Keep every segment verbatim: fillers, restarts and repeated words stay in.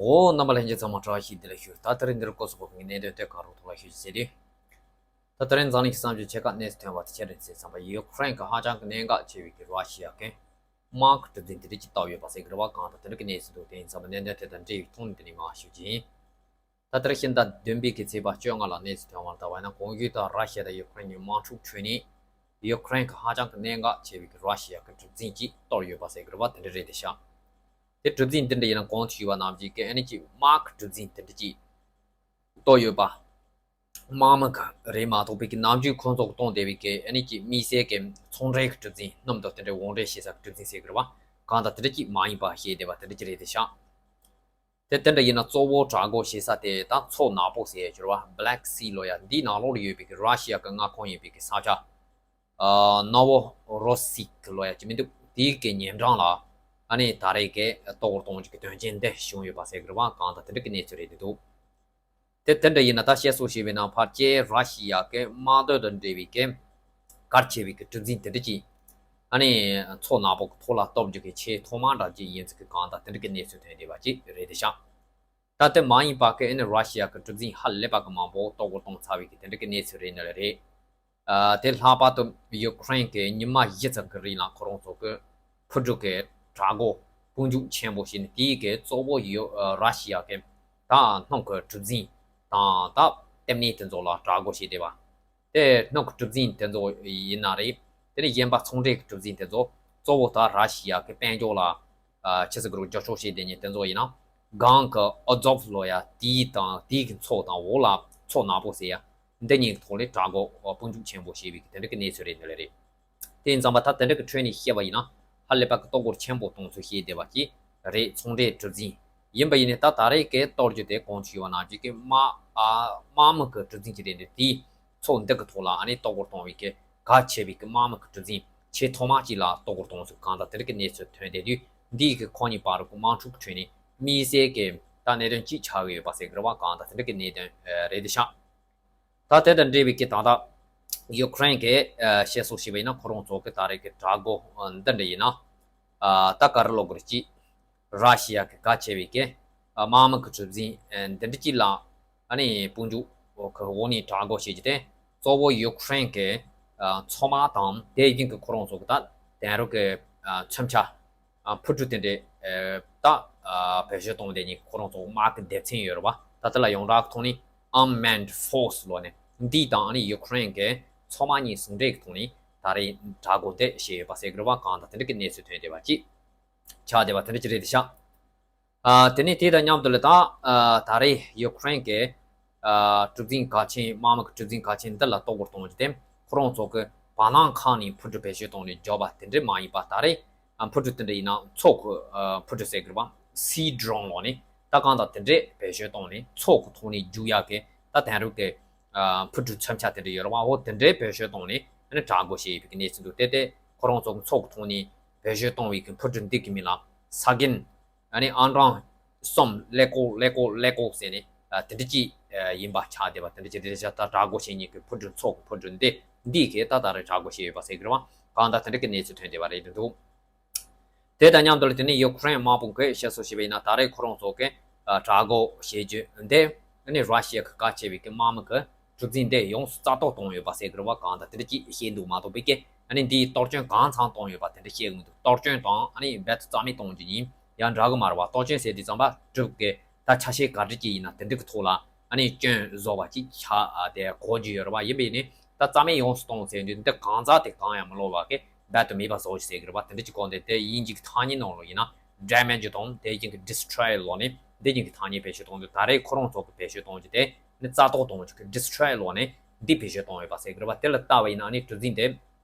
འོ། རྣམ་པ་ལྷན་རྒྱས་ཚང་མ་བཀྲ་ཤིས་བདེ་ལེགས་ཞུ། ད་དེ་རིང་འདིར་སྐོར་སོགས་ཀྱི་གནད་དོན་ཐད་ཀ་རོགས་ཐོག་ལ་ཞུ་ཟེར་དུས། ད་དེ་རིང་འཛམ་གླིང་གི་གསར་འགྱུར་ཆེ་ཁག་གནས་སུ་ཐོན་པ་དེ་ཆེད་དུ་བྱས་ཙམ་པ། ཡུ་ཁུ་རེན་གྱི་ཧ་ཅང་གི་གནད་འགག་ཆེ་བའི་གི་ར་ཤི་ཡ་གི་དམག་གི་གྲུ་གཟིངས་དེ་འདྲ་ཅིག་བཏང་ཡོད་པ་ཟེར་གི་རེད་བ། གང་ལྟར་དེ་འདྲ་གི་གནས་ཚུལ་འདུག་དེ་ཡིན་ཙམ་པ་གནད་དོན་དེ་དང་འབྲེལ་བའི་ཐོག་ནས་དེ་ནས་མར་ཞུ་རྒྱུ་ཡིན། ད་ལྟར་ཕྱི་ཟླ་བདུན་པའི་གི་ཚེས་པ་བཅོ་ལྔ་ལ་གནས་སུ་ཐོན་པར་ལྟ་བ་ཡིན་ན། གོང་ཞུས་ལྟར་ར་ཤི་ཡ་དང་ཡུ་ཁུ་རེན་གྱི་དམག་འཁྲུག་ཁྲོད་ནས་ཡུ་ཁུ་རེན་གྱི་ཧ་ཅང་གི་གནད་འགག་ཆེ་བའི་གི་ར་ཤི་ཡ་གི་གྲུ་གཟིངས་ཅིག་གཏོར་ཡོད་པ་ཟེར་གི་རེད་བ། དེ་འདྲ་རེད་དེ་ཤག་དེ་གྲུ་གཟིངས་འདི་འདྲ་ཡིན་ན་གོང་དུ་ཞུས་པ་ནང་བཞིན་གི་ཨ་ནི་ཅིག་དམག་གི་གྲུ་གཟིངས་དེ་འདྲ་ཅིག་གཏོར་ཡོད་པ། དམག་མི་གི་རེད་མ་གཏོགས་པའི་གི་ནམ་རྒྱུན་ཁོང་ཚོ་གི་གཏོང་བསྡད་པའི་གི་ཨ་ནི་ཅིག་དམིགས་བསལ་གི་ཚོང་འབྲེལ་གི་གྲུ་གཟིངས་སྣུམ་དང་དེ་འདྲའི་དབོར་འདྲེན་བྱེད་ས་གི་གྲུ་གཟིངས་ཟེར་གི་རེད་བ། གང་ལྟར་དེ་འདྲ་ཅིག་མ་ཡིན་པ་བཤད་བསྡད་པ་དེ་འདྲ་ཅིག་རེད་དེ་ཤག་དེ་དེ་འདྲ་ཡིན་ན་གཙོ་བོ་དྲག་རྒོལ་བྱེད་ས་དེ་ད་མཚོ་ནག་པོ་ཟེར་ཡ་ཅིག་རེད་བ། Black Sea ལོ་ཡ། འདིའི་ནང་ལོགས་ལ་ཡོད་པའི་གི་ར་ཤི་ཡ་གི་མངའ་ཁོངས་ཡིན་པའི་གི་ས་ཆ། ཨ། Novorossiysk ལོ་ཡ་ཅིག་མི་འདུག་དེའི་གི་ཉེ་འགྲམ་ལ་ཨ་ནི་ད་རེས་གི་གཏོར་བར་གཏོང་རྒྱུ་གི་དོན་རྐྱེན་འདི་བྱུང་ཡོད་པ་ཟེར་གི་རེད་བ། གང་ལྟར་དེ་འདྲ་གི་གནས་ཚུལ་རེད་འདུག་དེ་དེ་འདྲ་ཡིན་ན་ད་བཤད་སྲོལ་ཞིག་ཡོད་ན། ཕལ་ཆེར་ར་ཤི་ཡ་གི་དམག་དོན་དང་འབྲེལ་བའི་གི་གལ་ཆེ་བའི་གི་གྲུ་གཟིངས་དེ་འདྲ་ཅིག་ཨ་ནི་མཚོ་ནག་པོ་གི་ཐོག་ལ་གཏོར་རྒྱུ་གི་ཆེས་ཐོག་མ་འདྲ་ཅིག་ཡིན་ཚུལ་གི་གང་ལྟར་དེ་འདྲ་གི་གནས་ཚུལ་ཐོན་བསྡད་པ་ཅིག་རེད་དེ་ཤག་ད་དེ་མ་ཡིན་པ་གི་ཨ་ནི་ར་ཤི་ཡ་གི་གྲུ་གཟིངས་ཧ་ལས་པ་གི་མང་པོ་གཏོར་བར་གཏོང་ཚར་བའི་གི་དེ་འདྲ་གི་གནས་ཚུལ་རེད་ནི་རེད། ཨ། དེ་ལྷག་པར་དུ་ཡུ་ཁུ་རེན་གྱིས་ཉི་མ་བཞི་ཙམ་གྱི་རིང་ལ་ཁོ་རང་ཚོ་གི་འཕུར་གྲུ་གི་དྲག་རྒོལ་དཔུང་འཇུག་ཆེན་པོ་བྱས་ནས། དེའི་གི་གཙོ་བོ་ཡུ། ཨ། ར་ཤི་ཡ་གི་ད་སྣུམ་གྱི་གྲུ་གཟིངས་དང་ད་ལྟེ་གནས་དེ་ཚོ་ལ་དྲག་རྒོལ་བྱས་བསྡད་པ། དེ་སྣུམ་གྱི་གྲུ་གཟིངས་དེ་ཚོ་ཡིན་ན་རེད། དེ་ནས་གཞན་པ་ཚོང་འབྲེལ་གྱི་གྲུ་གཟིངས་དེ་ཚོ་གཙོ་བོ་ད་ར་ཤི་ཡ་གི་དཔལ་འབྱོར་ལ། ཨ། ཆི་ཟེར་དགོས་རེད། རྒྱབ་སྐྱོར་བྱས་བསྡད་མཁན་དེ་ཚོ་ཡིན་ན། སྒང་གི་ཨ་ཛོབ་ལོ་ཡ། དེའི་དང་དེའི་གི་མཚོ་དང་། འོག་ལ་མཚོ་ནག་པོ་ཟེར་ཡ། འདི་གཉིས་ཀྱི་ཐོག་ནས་དྲག་རྒོལ་དཔུང་འཇུག་ཆེན་པོ་བྱས་པའི་དེ་འདྲ་གི་གནས་ཚུལ་རེད་འདི་ལ་རེད། དེ་ཡིན་ཙང་པ་ད་དེ་འདྲ་གི་ཁྲོད་ནས་བཤད་པ་ཡིན་ན། ཧ་ལས་པ་གི་གཏོར་རྒོལ་ཆེན་པོ་གཏོང་ཚུལ་བྱས་བསྡད་པ་ཅིག་རེད། ཚོང་འབྲེལ་གྲུ་གཟིངས་ཡིན་པ་ཡིན་ནའི་ད་ད་རེས་གི་གཏོར་རྒྱུ་དེ་གོང་དུ་ཞུས་པ་ནང་བཞིན་གི་དམག་ཨ་དམག་མི་གི་གྲུ་གཟིངས་ཅིག་རེད་འདི། དེའི་མཚོ་འདི་གི་ཐོག་ལ་ཨ་ནི་གཏོར་རྒོལ་གཏོང་བའི་གི་གལ་ཆེ་བའི་གི་དམག་མི་གི་གྲུ་གཟིངས་ཆེས་ཐོག་མ་ཅིག་ལ་གཏོར་རྒོལ་གཏོང་ཚུལ་གང་ལྟར་དེ་འདྲ་གི་གནས་ཚུལ་ཐོན་བསྡད་དུས། འདིའི་གི་ཁོ་གཉིས་བར་གི་དམག་འཁྲུག་གི་ཁྲོད་ནས་དམིགས་བསལ་གི་ད་གནད་དོན་གཅིག་ཆགས་ཀྱི་ཡོད་པ་ཟེར་གི་རེད་བ། གང་ལྟར་དེ་འདྲ་གི་གནད་དོན་རེད་དེ་ཤག་ད་དེ་དང་འབྲེལ་བའི་གི་ད་ལྟ་ཡུ་ཁུ་རེན་གི་བཤད་སྲོལ་ཞིག་ཡིན་ན། ཁོ་རང་ཚོ་གི་ད་རེས་གི་དྲག་རྒོལ་འདི་འདྲ་ཡིན་ན། ད་ག་རེ་ལབ་དགོས་རེད། གཅིག་ར་ཤི་ཡ་གི་གལ་ཆེ་བའི་གི་དམག་མི་གི་གྲུ་གཟིངས་འདི་འདྲ་གཅིག་ལ་ཨ་ནི་དཔུང་འཇུག་གི་འོག་ནས་དྲག་རྒོལ་བྱེད་རྒྱུ་དེ། གཙོ་བོ་ཡུ་ཁུ་རེན་གི་མཚོ་དམག་དང་དེ་བཞིན་གི་ཁོ་རང་ཚོ་གི་ད་དེང་རབས་གི་མཚོན་ཆ། ཨ། འཕུར་གྲུ་དེ་འདྲའི་ད་བེད་སྤྱོད་གཏོང་བསྡད་མཁན་ཁོ་རང་ཚོ་དམག་གི་སྡེ་ཚན་ཡོད་རེད་བ། ད་ལྟ་ལ་ཡོངས་གྲགས་ཐོག་ནས་Unmanned Force ལབ་ནས་འདི་དང་ཨ་ནི་ཡུ་ཁུ་རེན་གྱི་མཚོ་དམག་གཉིས་ཟུང་འབྲེལ་གྱི་ཐོག་ནས་ད་རེས་དྲག་རྒོལ་དེ་བྱས་ཡོད་པ་ཟེར་གི་རེད་བ། གང་ལྟར་དེ་འདྲ་གི་གནས་ཚུལ་ཐོན་བསྡད་པ་ཅིག་ཆགས་བསྡད་པ་དེ་འདྲ་ཅིག་རེད་དེ་ཤག་ཨ། དེ་ནས་དེ་དང་མཉམ་དུ་ལ་ད་ཨ་ད་རེས་ཡུ་ཁུ་རེན་གྱི་ཨ་གྲུ་གཟིངས་གལ་ཆེན། དམག་མི་གི་གྲུ་གཟིངས་གལ་ཆེན་འདི་ལ་གཏོར་རྒོལ་གཏོང་རྒྱུ་དེ། ཁོ་རང་ཚོ་གི་བ་ལང་ཁང་ནས་འཕུར་གྲུ་བེད་སྤྱོད་གཏོང་ནས་འཇོག་པ་དེ་འདྲ་མ་ཡིན་པ། ད་རེས་ཨ་འཕུར་གྲུ་དེ་འདྲ་ཡིན་ན་མཚོ་གི་ཨ་འཕུར་གྲུ་ཟེར་གི་རེད་བ། Sea Drone ལབ་ནས་ད་གང་ལྟར་དེ་འདྲ་བེད་སྤྱོད་གཏོང་ནས་མཚོ་གི་ཐོག་ནས་རྒྱུག་ཡག་གི་ད་དེང་རབས་ཀྱི་ཨ་འཕུར་གྲུ་མཚོན་ཆ་དེ་འདྲ་ཡོད་རེད་བ། འོ་དེ་འདྲ་བེད་སྤྱོད་གཏོང་ནས་ཨ་ནི་དྲག་རྒོལ་བྱས་ཡོད་པའི་གནས་ཚུལ་འདུག་དེ་དེ་ཁོ་རང་ཚོ་གི་མཚོ་གི་ཐོག་ནས་བེད་སྤྱོད་གཏོང་བའི་གི་འཕུར་གྲུ་འདི་གི་མིང་ལ་ས་གིན། ཨ་ནི་ཨན་ཀྲང་གསུམ་ཀླད་ཀོར་ཀླད་ཀོར་ཀླད་ཀོར་ཟེར་ནས་ཨ་དེ་འདྲ་ཅིག་ཨ་ཡིན་པ་ཆགས་བསྡད་པ། དེ་འདྲ་ཅིག་རེད་ཤག་ད་དྲག་རྒོལ་བྱེད་མཁན་གྱི་འཕུར་གྲུ་མཚོ་གི་འཕུར་གྲུ་འདི་འདི་གས་ད་ད་རེས་དྲག་རྒོལ་བྱས་ཡོད་པ་ཟེར་གི་རེད་བ། གང་ལྟར་དེ་འདྲ་གི་གནས་ཚུལ་ཐོན་བསྡད་པ་རེད་འདུག་དེ་དང་མཉམ་དུ་ལ་དེ་ནས་ཡུ་ཁུ་རེན་དམག་དཔུང་གིས་བཤད་སྲོལ་བྱས་པ་ཡིན་ན། ད་རེས་ཁོ་རང་ཚོ་གིས་ཨ་དྲག་རྒོལ་བྱེད་རྒྱུ་འདི་ཨ་ནི་ར་ཤི་ཡ་གི་གལ་ཆེ་བའི་གི་དམག་མི་གི་གྲུ་གཟིངས་འདི་ཡོངས་སུ་རྩ་གཏོར་བཏང་ཡོད་པ་ཟེར་གི་རེད་བ། གང་ལྟར་དེ་འདྲ་ཅིག་བཤད་འདུག་མ་གཏོགས་པའི་གི་ཨ་ནི་འདིའི་གཏོར་སྐྱོན་གང་ཚང་བཏང་ཡོད་པ་དེ་འདྲ་བཤད་གི་མི་འདུག་གཏོར་སྐྱོན་དང་ཨ་ནི་རྦད་དེ་རྩ་མེད་གཏོང་རྒྱུ་གཉིས་ཡང་འདྲ་གི་མ་རེད་བ། གཏོར་སྐྱོན་ཟེར་དུས་ཙམ་པ་གྲུ་གི་ད་ཆ་ཤས་ག་འདྲ་ཅིག་ཡིན་ན་དེ་འདྲ་གི་ཐོག་ལ་ཨ་ནི་སྐྱོན་བཟོ་བ་ཅིག་ཆགས་ཨ་དེ་གོ་རྒྱུ་ཡོད་རེད་བ། ཡིན་པ་ཡིན་ནའི་ད་རྩ་མེད་ཡོངས་སུ་གཏོང་ཟེར་དུས་འདི་གང་ཟག་དེ་གང་ཡང་མི་ལོག་པ་གི་རྦད་དེ་མེད་པ་བཟོ་རྒྱུ་ཟེར་གི་རེད་བ། དེ་འདྲ་ཅིག་གོ་འདི་དེ་དབྱིན་ཇི་གི་ཐ་སྙད་ནང་ལོགས་ཡིན་ན་damage དང་དེ་བཞིན་གི་destroy ལབ་ནས་འདི་བཞིན་གི་ཐ་སྙད་བེད་སྤྱོད་གཏོང་རྒྱུ། ད་རེས་ཁོ་རང་ཚོ་གི་བེད་སྤྱོད་གཏོང་རྒྱུ་དེ་ནི་རྩ་གཏོར་གཏོང་རྒྱུ་གི་destroy ལབ་ནས་འདི་བེད་སྤྱོད་གཏོང་ཡོད་པ་ཟེར་གི་རེད་བ། དེ་ལ་ལྟ་བ་ཡིན་ན་ཨ་ནི་གྲུ་གཟིངས་དེ་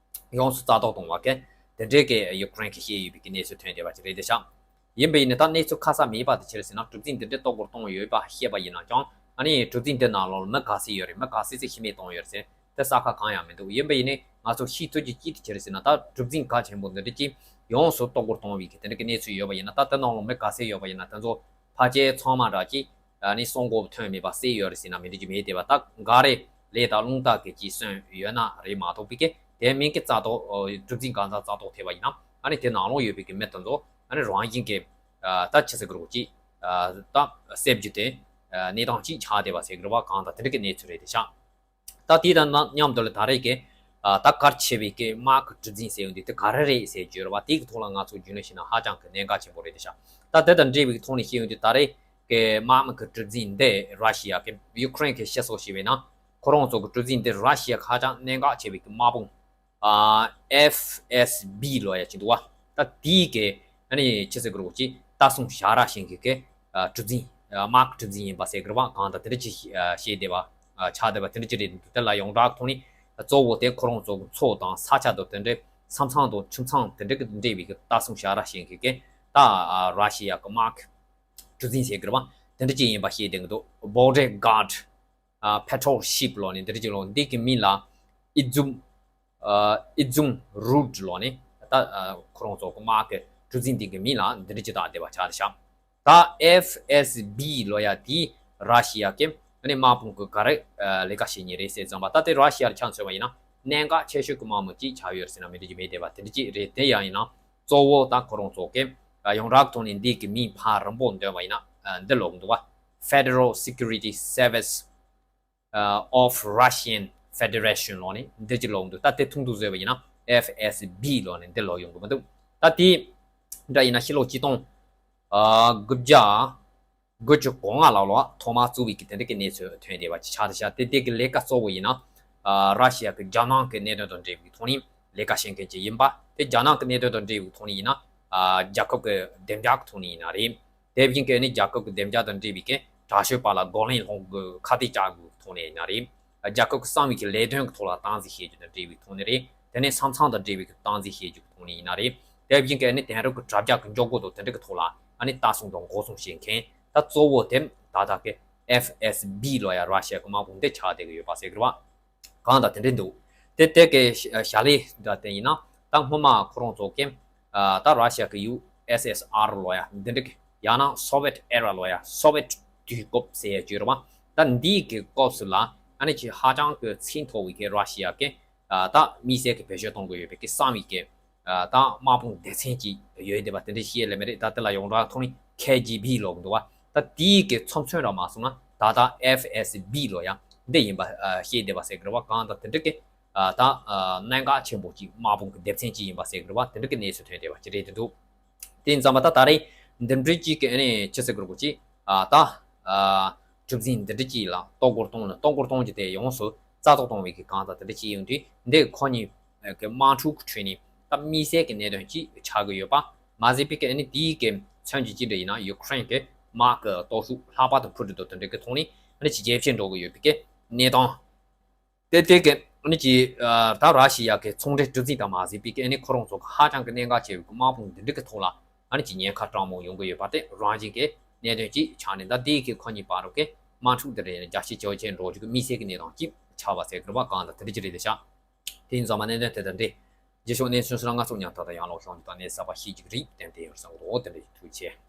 ཡོངས་སུ་རྩ་གཏོར་གཏོང་བ་གི་དེ་འདྲའི་གི་ཡུ་ཀེ་རེན་གི་བཤད་ཡོད་པའི་གི་གནས་ཚུལ་ཐོན་བསྡད་པ་ཅིག་རེད་དེ་ཤག་ཡིན་པ་ཡིན་ནའི་ད་གནས་ཚུལ་ཁ་གསལ་མེད་པ་དེ་ཅི་རེད་ཟེར་ན། གྲུ་གཟིངས་འདི་འདྲའི་གཏོར་རྒོལ་གཏོང་ཡོད་པ་བཤད་པ་ཡིན་ན་ཀྱང་ཨ་ནི་གྲུ་གཟིངས་འདི་ནང་ལོགས་ལ་མི་ག་ཚོད་ཡོད་རེད། མི་ག་ཚོད་ཚོད་ཤི་རྨས་བཏང་ཡོད་རེད་ཟེར་དེ་གསལ་ཁ་གང་ཡང་མི་འདུག་ཡིན་པ་ཡིན་ནའི་ང་ཚོ་ཤེས་ཐུབ་རྒྱུ་གཅིག་དེ་ཅི་རེད་ཟེར་ན། ད་གྲུ་གཟིངས་གལ་ཆེན་པོ་འདི་འདྲ་ཅིག་ཡོངས་སུ་གཏོར་རྒོལ་གཏོང་བའི་གི་དེ་འདྲ་གི་གནས་ཚུལ་ཡོད་པ་ཡིན་ན། ད་དེ་ནང་ལོགས་མི་ག་ཚོད་ཡོད་པ་ཡིན་ན་དེ་ཚོ་ཕལ་ཆེར་ཚང་མ་འདྲ་ཅིག་ཨ་ནི་སྲོག་འགོག་ཐོན་མེད་པ་བསད་ཡོད་རེད་ཟེར་ན་མི་འགྲིག་རྒྱུ་མེད་དེ་བ། ད་འགའ་རེ་ལས་དང་རླུང་རྟ་གི་ཅིག་གསོན་ཡོད་ན་རེད་མ་གཏོགས་པའི་གི་དེ་མིན་གི་རྩ་གཏོར་ཨ་གྲུ་གཟིངས་གང་ཚང་རྩ་གཏོར་ཐེབས་པ་ཡིན་ན་ཨ་ནི་དེ་ནང་ལོགས་ཡོད་པའི་གི་མི་དེ་ཚོ་ཨ་ནི་རང་བཞིན་གི་ཨ་ད་ཆི་ཟེར་གི་རེད་གོ། ཅིག་ ད་གསེབ་རྒྱུ་དེ་གནས་སྟངས་གཅིག་ཆགས་བསྡད་པ་ཟེར་གི་རེད་བ། གང་ལྟར་དེ་འདྲ་གི་གནས་ཚུལ་རེད་དེ་ཤག་ད་དེ་དང་མཉམ་དུ་ལ་ད་རེས་ཀྱི་ད་གལ་ཆེ་བའི་གི་དམག་གི་གྲུ་གཟིངས་ཟེར་ཡོང་དུས་དེ་ག་རེ་རེད་ཟེར་བརྗོད་རེད་བ། དེ་གི་ཐོག་ལ་ང་ཚོ་རྒྱུས་ལོན་བྱས་ན་ཧ་ཅང་གི་གནད་འགག་ཆེན་པོ་རེད་དེ་ཤག་ད་དེ་དང་འབྲེལ་བའི་ཐོག་ནས་བཤད་ཡོང་དུས་ད་རེས་ཀྱི་དམག་མི་གི་གྲུ་གཟིངས་འདི་ར་ཤི་ཡ་གི་ཡུ་ཁུ་རེན་གྱི་སྤྱི་ཚོགས་ཞེས་པའི་ནང་ཁོ་རང་ཚོ་གི་གྲུ་གཟིངས་འདི་ར་ཤི་ཡ་གི་ཧ་ཅང་གནད་འགག་ཆེ་བའི་གི་དམག་དཔུང་ཨ་ཨེཕ་ཨེས་བི་ལབ་ཡ་ཅིག་འདུག་བ། ད་དེའི་གི་ཨ་ནི་ཆི་ཟེར་གི་རེད་གོ་ཅིག་ལྟ་སྲུང་བྱ་ར་བྱེད་མཁན་གི་ཨ་གྲུ་གཟིངས་ཨ་དམག་གྲུ་གཟིངས་ཡིན་པ་ཟེར་གི་རེད་བ། གང་ལྟར་དེ་འདྲ་ཅིག་ཨ་བཤད་བསྡད་པ་ཨ་ཆགས་བསྡད་པ་དེ་འདྲ་ཅིག་རེད་འདུག་དེ་ལ་ཡོངས་གྲགས་ཐོག་ནས་གཙོ་བོ་དེ་ཁོ་རང་ཚོ་གི་མཚོ་དང་ས་ཆ་དང་དེ་འདྲའི་ས་མཚམས་དང་ཁྱིམ་ཚང་དེ་འདྲ་གི་འབྲེལ་བའི་གི་ལྟ་སྲུང་བྱ་ར་བྱེད་མཁན་གི་ད་ཨ་ར་ཤི་ཡ་གི་དམག་གྲུ་གཟིངས་ཟེར་གི་རེད་བ། དེ་འདྲ་ཅིག་ཡིན་པ་བཤད་བསྡད་གི་འདུག Border Guard ཨ་Patrol Ship ལབ་ནས་འདི་འདྲ་ཅིག་ལབ། འདི་གི་མིང་ལ་ཨི་ཛུམ་ཨ་ཨི་ཛུམ་རུད་ལབ་ནས་ད་ཨ་ཁོ་རང་ཚོ་གི་དམག་གི་གྲུ་གཟིངས་འདི་གི་མིང་ལ་འདི་འདྲ་ཅིག་བཏགས་བསྡད་པ་ཆགས་བཞག་ད་ཨེཕ་ཨེས་བི་ལབ་ཡ་དེ་ར་ཤི་ཡ་གི་ཨ་ནི་དམག་དཔུང་གི་ག་རེ་ཨ་ལས་ཀ་བྱེད་མཁན་རེད་ཟེར་ཙམ་པ། ད་དེ་ར་ཤི་ཡ་ལ་ཆ་མཚོན་པ་ཡིན་ན་གནད་འགག་ཆེ་ཤོས་ཀྱི་དམག་མི་གཅིག་ཆགས་ཡོད་རེད་ཟེར་ན་མི་འགྲིག་གི་མེད་བསྡད་པ་དེ་འདྲ་ཅིག་རེད། དེ་ཡང་ཡིན་ན་གཙོ་བོ་ད་ཁོ་རང་ཚོ་གི་ཨ་ཡོངས་གྲགས་ཐོག་ནས་འདི་གི་མིང་ཕར་རིང་པོ་འདོན་པ་ཡིན་ན་ཨ་འདི་ལབ་གི་འདུག་བ། Federal Security Service of Russian Federation ལབ་ནས་འདི་ཅིག་ལབ་འདུག་ད་དེ་ཐུང་དུ་བཟོས་པ་ཡིན་ན་ཨེཕ་ཨེས་བི་ལབ་ནས་འདི་ལབ་ཡོང་གི་མི་འདུག་ད་དེ་འདྲ་ཡིན་ན་ཕྱི་ལོ་ཆིག་སྟོང་དགུ་བརྒྱ་དགུ་བཅུ་གོ་ལྔ་ལོ་ལ་ཐོག་མར་བཙུགས་པའི་གི་དེ་འདྲ་གི་གནས་ཚུལ་ཐོན་བསྡད་པ་ཅིག་ཆགས་བསྡད་ཤག་དེ་དེ་གི་ལས་ཀ་གཙོ་བོ་ཡིན་ན་ར་ཤི་ཡ་གི་རྒྱ་ནག་གི་གནད་དོན་དང་འབྲེལ་བའི་ཐོག་ནས་ལས་ཀ་བྱེད་མཁན་ཅིག་ཡིན་པ། དེ་རྒྱ་ནག་གི་གནད་དོན་དང་འབྲེལ་བའི་ཐོག་ནས་ཡིན་ན་རྒྱལ་ཁབ་གི་བདེ་འཇགས་ཀྱི་ཐོག་ནས་ཡིན་ན་རེད། དེ་བཞིན་གྱི་ནི་རྒྱལ་ཁབ་ཀྱི་བདེ་འཇགས་དང་འབྲེལ་བའི་གི་དྲག་ཤོས་པ་ལ་རྒོལ་ལན་སློང་གི་ཁ་གཏད་བཅག་དགོས་ཐོག་ནས་ཡིན་ན་རེད། རྒྱལ་ཁབ་ཀྱི་གསང་བའི་གི་ལས་དོན་གྱི་ཐོག་ལ་སྟངས་འཛིན་བྱེད་རྒྱུ་དང་འབྲེལ་བའི་ཐོག་ནས་རེད། དེ་ནས་ས་མཚམས་དང་འབྲེལ་བའི་གི་སྟངས་འཛིན་བྱེད་རྒྱུ་གི་ཐོག་ནས་ཡིན་ན་རེད། དེ་བཞིན་གྱི་ནི་དེང་རབས་ཀྱི་དྲ་རྒྱ་གི་འཇོག་སྒོ་དང་དེ་འདྲ་གི་ཐོག་ལ་ཨ་ནི་ལྟ་སྲུང་དང་འགོག་སྲུང་བྱེད་མཁན་ད་གཙོ་བོ་དེ་ད་ལྟ་གི་ཨེཕ་ཨེས་བི་ལབ་ཡ་ར་ཤི་ཡ་གི་དམག་དཔུང་དེ་ཆགས་བསྡད་ཀྱི་ཡོད་པ་ཟེར་གི་རེད་བ། གང་དང་དེ་འདྲ་འདུག་དེ་དེ་གའི་བྱ་ལས་འདྲ་དེ་ཡིན་ན་ད་སྔོན་མ་ཁོ་རང་ཚོ་གི་ད་ར་ཤི་ཡ་གི་ཡུ་ཨེས་ཨེས་ཨར་ལབ་ཡ་འདི་འདྲ་གི་ཡང་ན་སོ་ཝེད་ཨེ་ར་ལབ་ཡ་སོ་ཝེད་དུས་སྐབས་ཟེར་ཡ་ཅིག་ཡོད་རེད་བ། ད་འདིའི་གི་སྐབས་སུ་ལ་ཨ་ནི་ཅིག་ཧ་ཅང་གི་ཚད་མཐོ་བའི་གི་ར་ཤི་ཡ་གི་ད་དམིགས་བསལ་གྱི་བེད་སྤྱོད་གཏོང་གི་ཡོད་པའི་གི་གསང་བའི་གི་ད་དམག་དཔུང་སྡེ་ཚན་གཅིག་ཡོད་བསྡད་པ་དེ་འདྲ་ཤེས་ལེ་མི་རེད། ད་དེ་ལ་ཡོངས་གྲགས་ཐོག་ནས་ཁེ་ཇི་བི་ལབ་གི་འདུག་བ། ད་དེའི་གི་ཚབ་མཚོན་ར་མ་སོང་ན་ད་ལྟ་ཨེཕ་ཨེས་བི་ལབ་ཡ་འདི་ཡིན་པ་ཤེས་བསྡད་པ་ཟེར་གི་རེད་བ། གང་ལྟར་དེ་འདྲ་གི་ད་གནད་འགག་ཆེན་པོ་གཅིག་དམག་དཔུང་གི་སྡེ་ཚན་གཅིག་ཡིན་པ་ཟེར་གི་རེད་བ། དེ་འདྲ་གི་གནས་ཚུལ་ཐོན་བསྡད་པ་ཅིག་རེད་འདུག་དེ་ཡིན་ཙང་མ་ད་ད་རེས་འདི་འདྲའི་གཅིག་གི་ཨ་ནི་ཆི་ཟེར་དགོས་རེད་གོ་ཅིག་ཨ་ད་ཨ་གྲུ་གཟིངས་འདི་འདྲ་གཅིག་ལ་གཏོར་རྒོལ་གཏོང་ལ་གཏོར་རྒོལ་གཏོང་རྒྱུ་དེ་ཡོངས་སུ་རྩ་རྫོགས་གཏོང་བའི་གི་གང་ལྟར་དེ་འདྲ་གཅིག་ཡོང་དུས་འདི་ཁོ་གཉིས་ཀྱི་དམག་འཁྲུག་གི་ཁྲོད་ནས་ད་དམིགས་བསལ་གྱི་གནད་དོན་གཅིག་ཆགས་ཀྱི་ཡོད་པ་མ་ཟད་པའི་གི་ཨ་ནི་དེའི་གི་མཚོན་བྱེད་ཅིག་འདྲ་ཡིན་ན་ཡུ་ཁུ་རེན་གྱི་དམག་གི་སྟོབས་ཤུགས་ལྷག་པར་དུ་འཕར་འགྲོ་དང་དེ་འདྲ་གི་ཐོག་ནས་ཨ་ནི་ཅིག་ཇེ་ཆེར་འགྲོ་གི་ཡོད་པའི་གི་གནས་སྟངས། དེ་དེ་གི་ཨ་ནི་ཅིག་ཨ་ད་ར་ཤི་ཡ་གི་ཚོང་འབྲེལ་གྲུ་གཟིངས་དང་མ་ཟད་པའི་གི་ཨ་ནི་ཁོ་རང་ཚོ་གི་ཧ་ཅང་གི་གནད་འགག་ཆེ་བའི་གི་དམག་དཔུང་འདི་འདྲ་གི་ཐོག་ལ་ཨ་ནི་ཅིག་ཉེན་ཁ་དྲག་མོ་ཡོང་གི་ཡོད་པ་དེ་རང་བཞིན་གི་གནད་དོན་ཅིག་ཆགས་ནས་ད་དེའི་གི་ཁོ་གཉིས་བར་དུ་གི་དམག་འཁྲུག་དེ་རེད་རྒྱ་ཆེ་ཇེ་ཆེར་འགྲོ་རྒྱུ་གི་དམིགས་བསལ་གི་གནས་སྟངས་ཅིག་ཆགས་པ་ཟེར་གི་རེད་བ། གང་ལྟར་དེ་འདྲ་ཅིག་རེད་དེ་ཤག་དེ་ཡིན་ཙང་མ་གནད་དོན་དེ་དང་འབྲེལ་རྗེས་ཕྱོགས་གནས་ཚུལ་སོགས་ལ་ང་ཚོ་མཉམ་དུ་ཡང་ལོག་ཤོང་རྒྱུ་དང་གནས་གསར་པ་ཤེས་རྒྱུ་གི་རིགས་ཏན་ཏན་ཡོད་བསམ་གི་འདུག་དེ་འདྲ་ཞིག་ཐུགས་རྗེ་ཆེ།